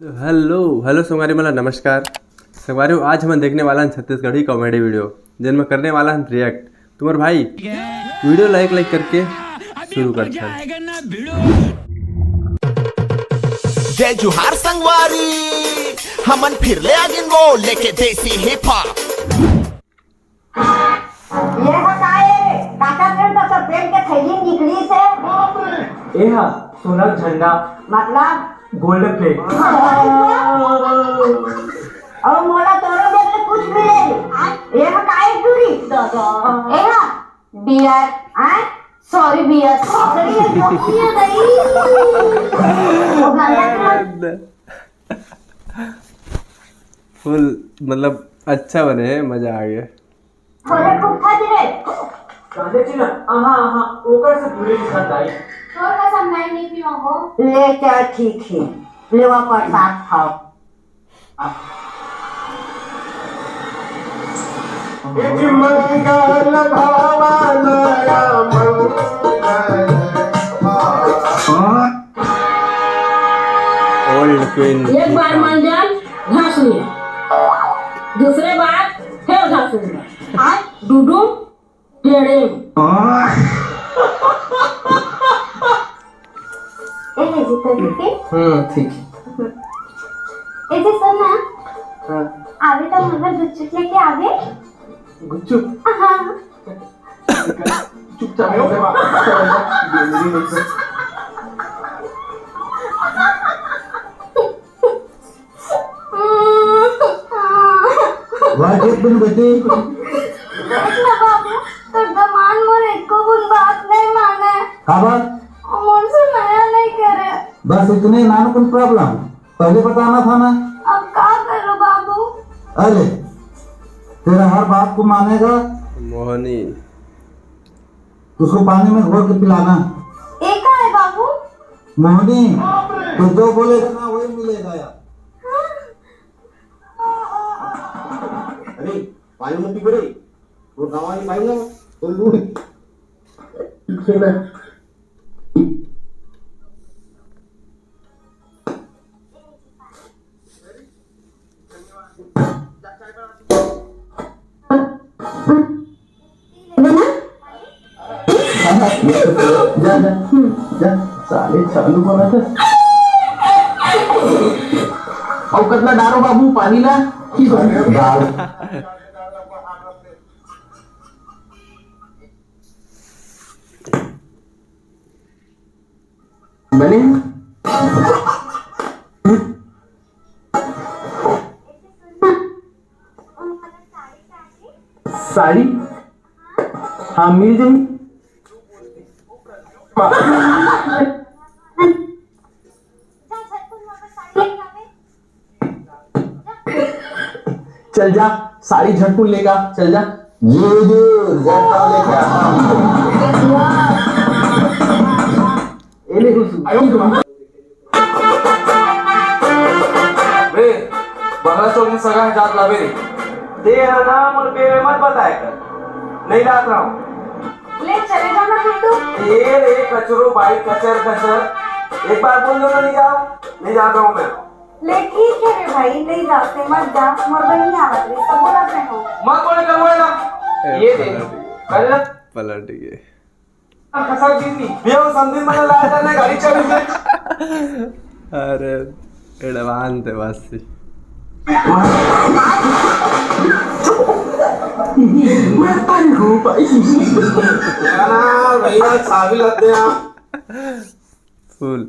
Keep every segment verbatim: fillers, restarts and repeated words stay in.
तो hello hello संगवारी मन ला नमस्कार। संगवारी हो, आज हमन देखने वाला हन छत्तीसगढ़ी कॉमेडी वीडियो, जेन में करने वाला हन रिएक्ट। तुम्हार भाई वीडियो लाइक लाइक करके शुरू करथन। जय जोहार संगवारी, हमन फिर ले आगिन वो लेके देसी हिप हॉप। ये ह का ए रे? काका पेड़ तो सब पेड़ के थैली निकली से। ए हा सोना झंडा, मतलब? Gold plate. और मोला तोरो देख के कुछ भी ले। ये ह का ए टूरी? दादा। ए हा बियर, आय? Sorry beer. सॉरी, ये जो पिए नहीं। वो गाना फुल मतलब अच्छा बने है, मजा आ गया। थोड़े कुत्था दे रे। काहे जी ना? आहा, आहा, ओकर से दूरी निकल जाई। तोर कसम नहीं, नहीं पीवा हो। ले चल, ठीक है। लेवा प्रसाद खाओ। एक मंगल भवन मंगल। Old queen. एक बार मान जान, घास में। दूसरे बार फिर घास में। आज डूडू टेढ़े। ए, जीता जी के? हाँ, ठीक है। ए, जी सुन ना। हाँ। आवे तो मोर बर गुपचुप लेके आवे। गुपचुप? हाँ। चुपचाप। वाह, ठीक बन बेटी। देख ना बाबू, तोर दमांद मोर एको बुन बात नहीं माने। का बात? मोर से मया नहीं करे। बस इतने, नानकुन प्रॉब्लम। पहले बताना था ना। अब का करो बाबू? अरे, तेरा हर बात को मानेगा। मोहनी। उसको पानी में घोल के पिलाना। ए का है बाबू? मोहनी, तू जो बोलेगा ना, वही मिलेगा यार। अरे, पानी मत पी रे। वो गाँव वाली पानी ना, तो लूट। जा, जा, जा, साले चालू करा था। अउ कतना डारो बाबू पानी ला? डाल। बने? साड़ी? हाँ, मिल जाई। चल जा, साड़ी झटकुन लेगा, चल जा। ये जो झटकुन लेके आता हूँ। ए ले घुसू। बे, बंगला चौक में सगा है, जात लाबे रे। ते ह ना मोर बेवे मत बताए कर। नहीं लात रहा हूँ। ले चले जाना बिट्टू। ए रे कचरो भाई, कचर कचर। एक बार बोल दो ना, नहीं जाओ। नहीं जात रहा हूँ मैं। ले ठीक है रे भाई, नहीं जाते, मत जा। मोर बहिनी आवत रही, सब बोलत रहे हो। मत बोले करूँगा ना। ए, ये दे। पलट गए। अरे ना। पलट गए। खसक दी थी। भैया, वो संदीप मैंने लाया था ना, गाड़ी चल रही है। अरे, एडवांस है बस। मैं पानी को पाई। ना, भैया, चाबी लाते हैं आप। फुल।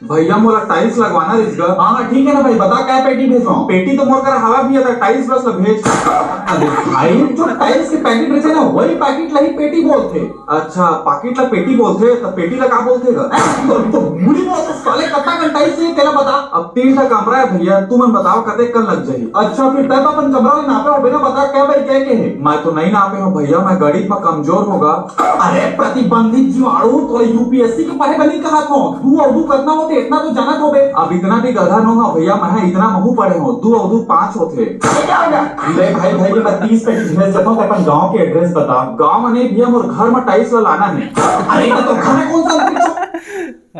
भैया, मोला टाइल्स लगवाना रहिस गा। हाँ, हाँ, ठीक है ना भाई, बता, काय पेटी भेजवाऊँ? पेटी तो मोर करा हवा भी है, टाइल्स बस ला भेज। अरे भाई, जो टाइल्स के पैकेट रहिथे ना, वही पैकेट ला ही पेटी बोलथे। अच्छा, पैकेट ला पेटी बोलथे, तो पेटी ला का बोलथे गा? तो, तो मुड़ी बोलथे। साले कतना कन टाइल्स चाहिए तेला बता। अब तीन ठा कमरा है भैया, तुमन बताओ कतेक कन लग जाही। अच्छा फिर तै तो अपन कमरा ला नापे होबे ना, बता कै बाई कै के हे? मैं तो नहीं नापे हूँ भैया, मैं गणित में कमजोर होगा। अरे प्रतिबंधित जीवाणु, तोला यूपीएससी के पढ़े बर नहीं कहा था। दू और दू कतना होते इतना तो जानत होबे। अब इतना भी गधा नो हा भैया, मैं इतना महू पढ़े हूँ, दू और दू पाँच होते। ये क्या हो गया? ले भाई भाई ये मैं तीस पैकेट भेज देता हूँ, अपन गाँव के एड्रेस बता। गाँव में नहीं भैया, मोर घर में टाइल्स ला लाना है। अरे तो घर में कौन सा अंतरिक्ष?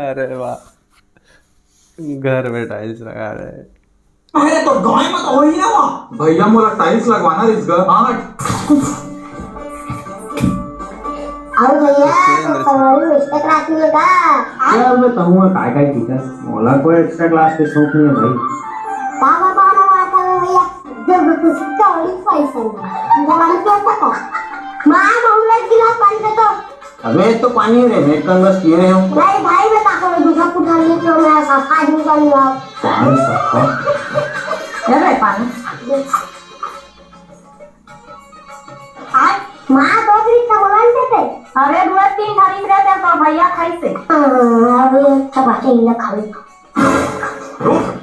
अरे वाह। घर में टाइल्स लगा रहे हैं। अरे तो गाय में तो वही ना हुआ। भैया मोला टाइल्स लगवाना रिस गा। हाँ। अरे भैया, तो तुम्हारी एक्स्ट्रा क्लास में का? यार मैं कहूँगा काय काय टीचर, मोला कोई एक्स्ट्रा क्लास के शौक नहीं है भाई। का बाबा ना बात है भैया, जब कुछ कौड़ी पैसा नहीं, जवान क्या पता। माँ बहुले गिलास पानी दे तो। अबे तो पानी रे, मैं कन बस पिए रहे हूँ। भाई भाई मैं ताको दूसरा कुठा ले तो मैं सफा नहीं कर लिया। पानी सफा। ले भाई पानी। आज माँ दो दिन का बोला नहीं देते। अरे दो तीन थाली में रहते तो भैया खाई से। हाँ, अभी चपाती नहीं खाई।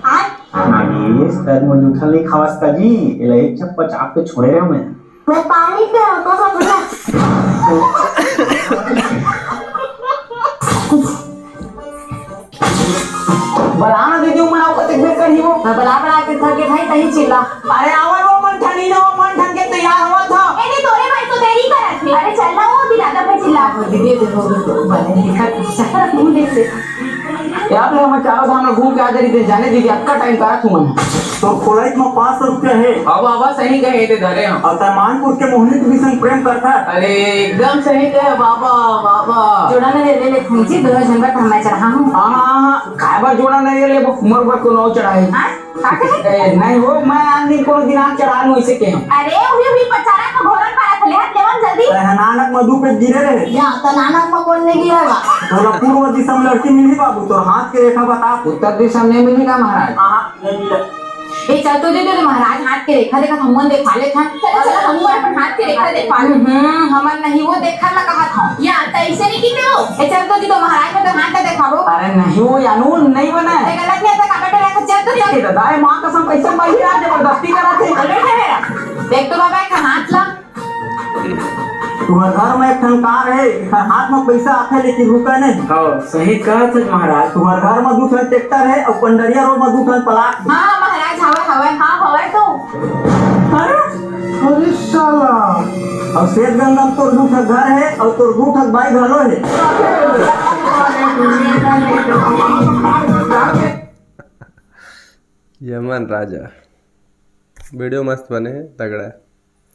आज नागेश, तै मोर जूठा नहीं खावस का जी, एला एक चप्पा चाप के छोड़े रहे मैं। मैं पानी पे होता था भैया। बला ना दीदी, उमन आओ कतेक बेर करही वो। मैं बला बला के थक गे भाई, तहीं चिल्ला। अरे आवा वो मन ठनी ना, वो मन ठन के तैयार होवत ह। ए नहीं तोरे भाई तो देरी करत हे। अरे चल ना वो दिलादा भाई चिल्ला। दीदी देखो बने दिखा चक्कर मुंह देख से। यार मैं चारों धाम में घूम के आ जा रही थी, जाने दीदी अक्का टाइम करा तू मन। तोर खोलई म पाँच सौ रुपया हे। हाँ बाबा, सही कहे, एदे धरे हँव। अउ तैं मानपुर के मोहनी के भी संग प्रेम करथा। अरे, एकदम सही कहे बाबा, बाबा। जोड़ा ना ले, ले, ले, फूंची, दोनों झन बर मैं चढ़ा हूँ। हाँ, हाँ, हाँ, काय बर जोड़ा नहीं ले, वो मोर बर कोनो अउ चढ़ाही। हाँ? का कहे? ए, नहीं हो, मैं आन दिन कोनो दिन आन चढ़ा लूँ, इसे कहे हँव। अरे, उही, उही पचारा को घोरन पारा खले हाथ लेवन जल्दी। अरे, नानक म दू पे गिरे रहे। या, त नानक म कोन नहीं गिरा बा? तोला पूर्व दिशा में लड़की मिली बाबू, तोर हाथ के रेखा बता। उत्तर दिशा में नहीं मिली का महाराज? हाँ, हाँ। ए, चल तो दे दे, महाराज, हाथ के रेखा देखा, हमन देखा ले था। चलो, चलो, हमन अपन हाथ के रेखा देखा ले। हम्म, हमन नहीं, वो देखा ला कहा था। या, त ऐसे नहीं कीते हो। ए, चल तो दे दो, महाराज, मैं तो हाथ का देखाबो। अरे नहीं, वो यानू नहीं बना है। ए, गलत नहीं आता, काबे डरा था, चल तो, चल। ए, दादा, ए, माँ कसम, कैसे भाई यार जबरदस्ती करा थे। अरे, मेरा। देख तो बाबा, एक हाथ ला। तुम्हर घर में एक ठन कार है, एक ठन हाथ में पैसा आथे, लेकिन रुका नहीं। हाँ, सही कहा थे महाराज। तुम्हर घर में दू ठन ट्रैक्टर है और पंडरिया रोड में दू ठन प्लाट। हाँ, हाँ, महाराज, हवा, हवा, हाँ, हवा तो। अरे, अरे साला। और सेठ गंगा में तोर दू ठन घर है और तोर दू ठन बाई घलो है। यमन राजा। वीडियो मस्त बने हे, तगड़ा।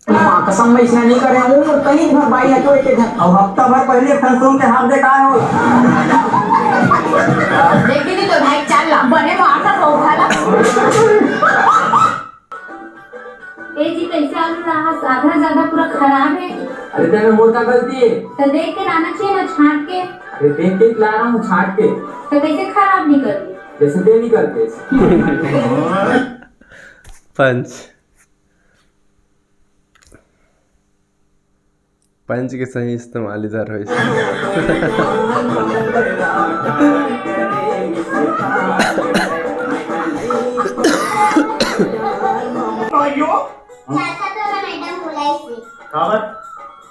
माँ कसम, मैं इसने नहीं करे हूँ, कहीं घर भाई है तो एक एक घर। अब हफ्ता भर पहले एक ठन सोन के हाथ देखा हो। देख दीदी तो भाई चल ला, बने मार का तो उठा ला। ए जी, कैसे आलू रहा? आधा ज्यादा पूरा खराब है। अरे तेरे मोटा गलती है। तो देख के लाना चाहिए ना छांट के। अरे देख के ला रहा हूँ छांट के। तो कैसे खराब निकल गई? जैसे दे निकलते। पंच। पंच के सही इस्तेमाल इधर होइस। चाचा तोला मैडम बुलाइस हे। काबर?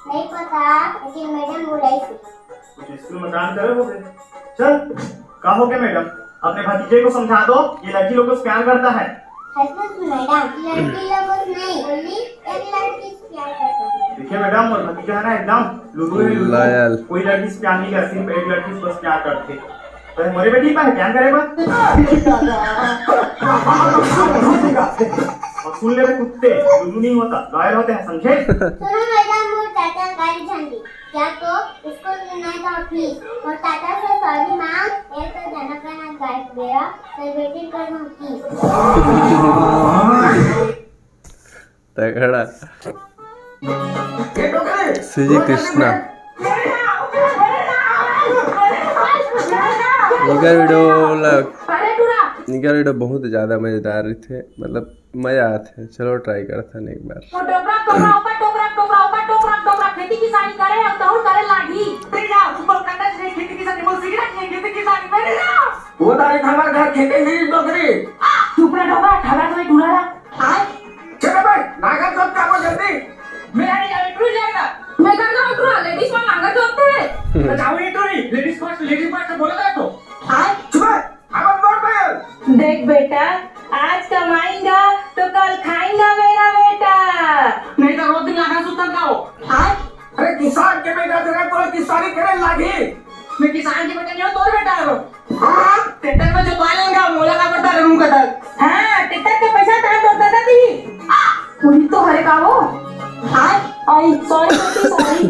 नहीं पता, लेकिन मैडम बुलाइस हे। कुछ स्कूल में काम करे होगे। चल, का हो गया मैडम? अपने भतीजे को समझा दो, ये लड़की लोगों से प्यार करता है। हंस मैडम, लड़की लोगों से नहीं, only एक लड़की से प्यार करता है। देखिए मैडम, मोर भतीजा है ना एकदम लुलू है, लुलू। लॉयल। कोई लड़की से प्यार नहीं करता, सिर्फ एक लड़की से बस प्यार करते। तो मोरे बेटी पर ध्यान करे बस। और सुन ले रे कुत्ते, लुलू नहीं होता, लॉयल होते हैं, समझे? सुनो मैडम, मोर चाचा गाड़ी झंडी। क्या को स्कूल में नहीं था फीस और चाचा से सॉरी मांग, ये तो जनक नाथ गाइड गया, तो बेटी कर हम की। तगड़ा। सीजी कृष्णा। निकर वीडियो ला, निकर वीडियो बहुत ज्यादा मजेदार रहिथे, मतलब मजा आथे। चलो ट्राई करथन एक बार। वो टोकरा, टोकरा, ऊपर टोकरा, टोकरा, ऊपर टोकरा, टोकरा, खेती किसानी करे अउ तहूँ करे लागी। तेरे जा, ऊपर कंडा से खेती किसानी, वो सिगरेट नहीं, खेती किसानी, मेरे जा। वो तारीख हमारे घर खेते ही डोकरी। चुप ना डोकरा, ठाला तो टूरा ला। चलो भाई, नागर सब का वो जल्दी। मेरा नहीं जावे, टूर जाएगा। मैं कर दो टूरा, लेडीज में नागर जोतते हैं। तो जाओ ये टूरी, लेडीज फर्स्ट, लेडीज फर्स्ट बोला था तो। चुप है, अब मोर पायल। देख बेटा, आज कमाएंगा तो कल खाएंगा मेरा बेटा। नहीं तो रोज दिन नागर सुतन का हो। अरे किसान के बेटा तेरा तो किसानी करे लागी। मैं किसान के बेटा नहीं हूँ, तोर बेटा है वो। हाँ, ट्रैक्टर में जोतवा लेंगे, मोला का पड़ता रे मुंह कटल। हाँ, ट्रैक्टर के पैसा तार तो दादा दी। पूरी तो हरे का वो। हाँ, आई सॉरी सॉरी।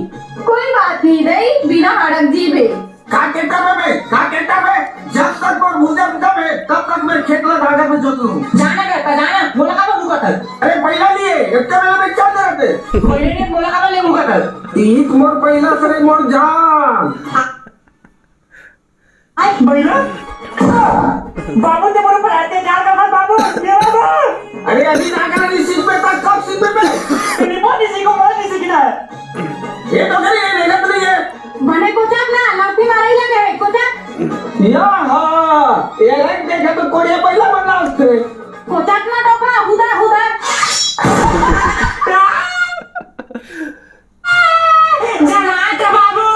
कोई बात नहीं रे, बिना हड़क जी बे। का ट्रैक्टर में बे, का ट्रैक्टर में? जब तक मोर भूजा में दम है, तब तक मैं खेत ला धागा में जोत लूं। जाना करता जाना, मोला का बोलू कथल। अरे पहला लिए, एक तो मेरे में चल रहे थे। पहले ने मोला का बोले मुंह कथल। तीत मोर पहला सरे मोर जान। आई भैया, बाबू के बड़े पर अत्याचार कर मत बाबू, ये बाबू। अरे अभी ना करा, नहीं सीख पे तक कब सीख पे? नहीं बोल, नहीं सीखो, बोल, नहीं सीखना है। ये तो मेरी ये मेहनत नहीं है। बने कोचक ना, लाठी मारे ही लगे है, कोचक। या हाँ, ये रंग देखे तो कोड़िया पहला बना उससे। कोचक ना डोकरा, हुदा, हुदा। जमात बाबू।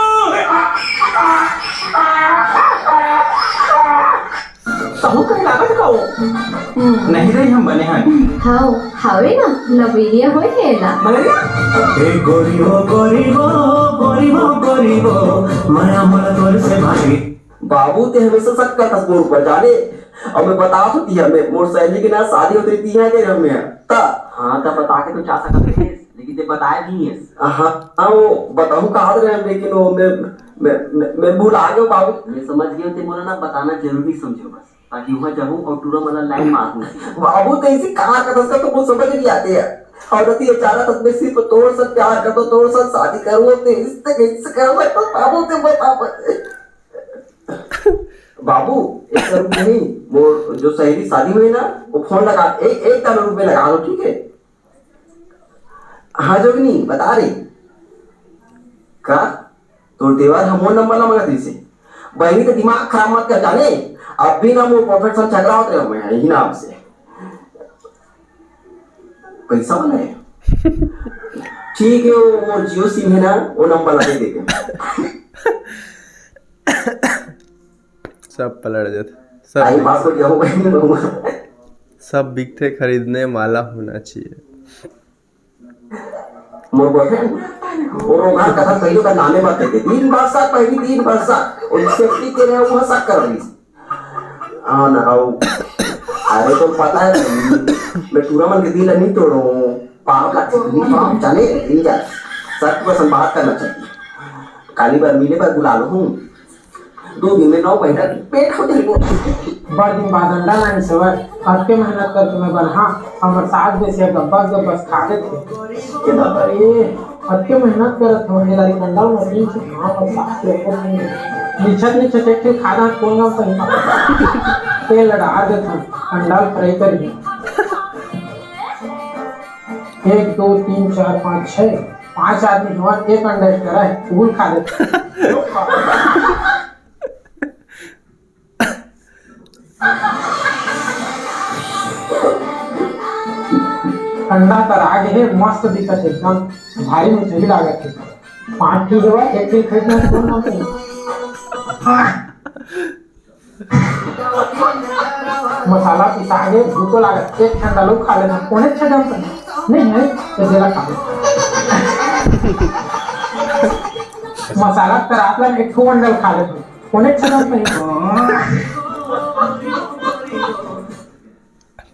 तहु कहीं लागत का हो? नहीं रही हम बने हैं। हाव, हावे ना, लबेरिया होय है ना। मलेरिया? ए गोरी हो, गोरी हो, गोरी हो, गोरी हो, मया मोला तोर से भागे। बाबू ते हमेशा शक करथस मोर ऊपर जाने। अउ मैं बतात हों तिहा, मैं मोर सहेली के ना शादी होत रही तिहा के घर में। त हाँ, त बता के तो जा सकत रहिस, लेकिन ते बताए भी नहीं है। हाँ, हाँ, वो बताऊँ कहा रहे हम, लेकिन वो मैं, मैं, मैं, मैं भुला गया बाबू। मैं समझ गया, ते मोला ना बताना जरूरी समझो बस, ताकि वहाँ जाऊँ और टूरा मला लाइन मार दूँ। बाबू, ते ऐसी कहा करथस का तो कुछ समझ नहीं आते यार। और रति ये चारा तक मैं सिर्फ तोर से प्यार करता हूँ, तोर से शादी करूँ, ते इससे कैसे कर सकता बाबू, ते बता बता। बाबू, एक रुपये नहीं, वो जो सहेली शादी हुई ना, वो फोन लगा, एक, एक रुपये लगा दो, ठीक है? हाँ जोगिनी, बता रही। का? तोर देवर ह मोर नंबर ला मांगत रहिसे। बहिनी, तो दिमाग खराब मत कर जाने, अब भी ना मोर प्रॉफिट से झगड़ा होत रहे मैं, यही नाम से। पैसा वाला है। ठीक है, वो, वो जियो सिम है ना, वो नंबर ला दे देते। सब पलट जाथे। सब आई बिक-, पासवर्ड जाओ बहन बउआ। सब बिकथे, खरीदने वाला होना चाहिए। मोर बहन, वो रोगा कथा कहियो का नामे बात करके, दिन भर सा पहली, दिन भर सा, और सेफ्टी के रहे, वो सा कर रही। हाँ ना, आओ। अरे, तो पता है, मैं टूरा मन के दिल नहीं तोड़ो। पाप का नहीं, पाप जाने, नहीं जा। सर, थोड़ा सा बात करना चाहिए। काली बार मिले बार बुला लो हूँ। दो दिन में नौ महीना पेट हो जाए वो। बड़ दिन बाद अंडा लाइन सेवय, अतके मेहनत करके मैं बनहा, हमर सास दे से गब्बस गब्बस खा लेथे। ए बाबा रे, अतके मेहनत करत हवं, ये लारी अंडा मशीन से खा, हमर सास ले निछत निछत एक ठे खा दा, कोन गाँव सही। तेल लड़ा देथन, अंडा फ्राई करिए। एक, दो, तीन, चार, पाँच, छः, पाँच आदमी हवन, एक अंडा एक तरह, फूल खा लेते। अंडा तर आगे हे, मस्त दिखत हे एकदम, भारी में सही लागत हे। पाँच ठो हवा, एक ठो खरीदना, कौन ना सही। मसाला पिसा गे, भूख लागत, एक ठंडा लोग खा लेना, कोने छे जान नहीं है, तो जेला खा ले। मसाला तरात ला एक ठो अंडा खा ले, कोने छे जान नहीं।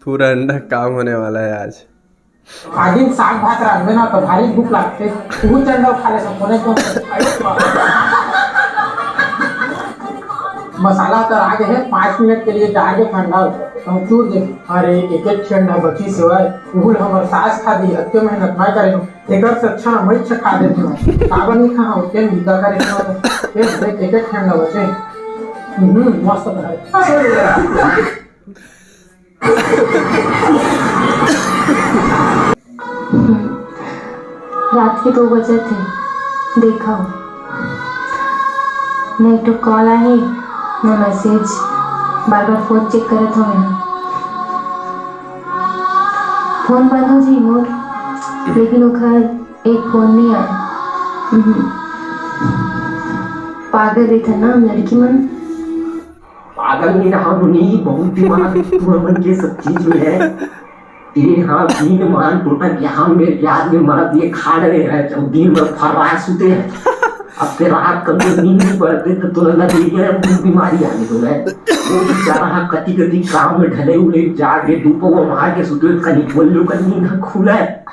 पूरा अंडा काम होने वाला है आज। आदिन साग भात रांधबे ना, तो भारी भूख लागथे। उहू चंडा खा ले सब, कोने को। मसाला तो आ गए हैं, पाँच मिनट के लिए जाके ठंडा हो, तो चूर दे। अरे, एक एक ठंडा बची सेवाय, उहू हमर सास खा दी, अत्ते मेहनत ना करे हो। एकर से अच्छा ना, मैं अच्छा खा देते हो। काबर नहीं खा हो, तेल निकाल कर इतना तो। एक, एक, एक एक ठंडा बचे। हम्म, मस्त भाई। रात के दो बजे थे, देखा हो, न एक ठो कॉल आहे, न मैसेज। बार बार फोन चेक करत हवं। फोन बंद हो जी मोर, लेकिन ओखर एक फोन नहीं आए। हम्म। पागल रहिथे ना लड़की मन। पागल नहीं रहा मुनी, बहुत दिमाग तुमन के सब चीज में है। तेरे हाँ दिन मान टोटल के हम मेरे याद में मरत ये खा रहे हैं, जब दिन भर फर्राए सुते हैं। अब ते रात कब जब नींद नहीं पड़ते तो तोला लग रही है, वो बीमारी आने दो है। वो बेचारा हाँ कति कति काम में ढले उले जाके दो पौवा मार के सुते, कहीं बोल लो, कहीं नींद खुला है।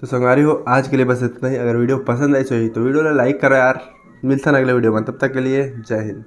तो संगवारी हो, आज के लिए बस इतना ही। अगर वीडियो पसंद आई सही तो वीडियो ला लाइक करो यार। मिलता ना अगले वीडियो में, तब तक के लिए जय हिंद।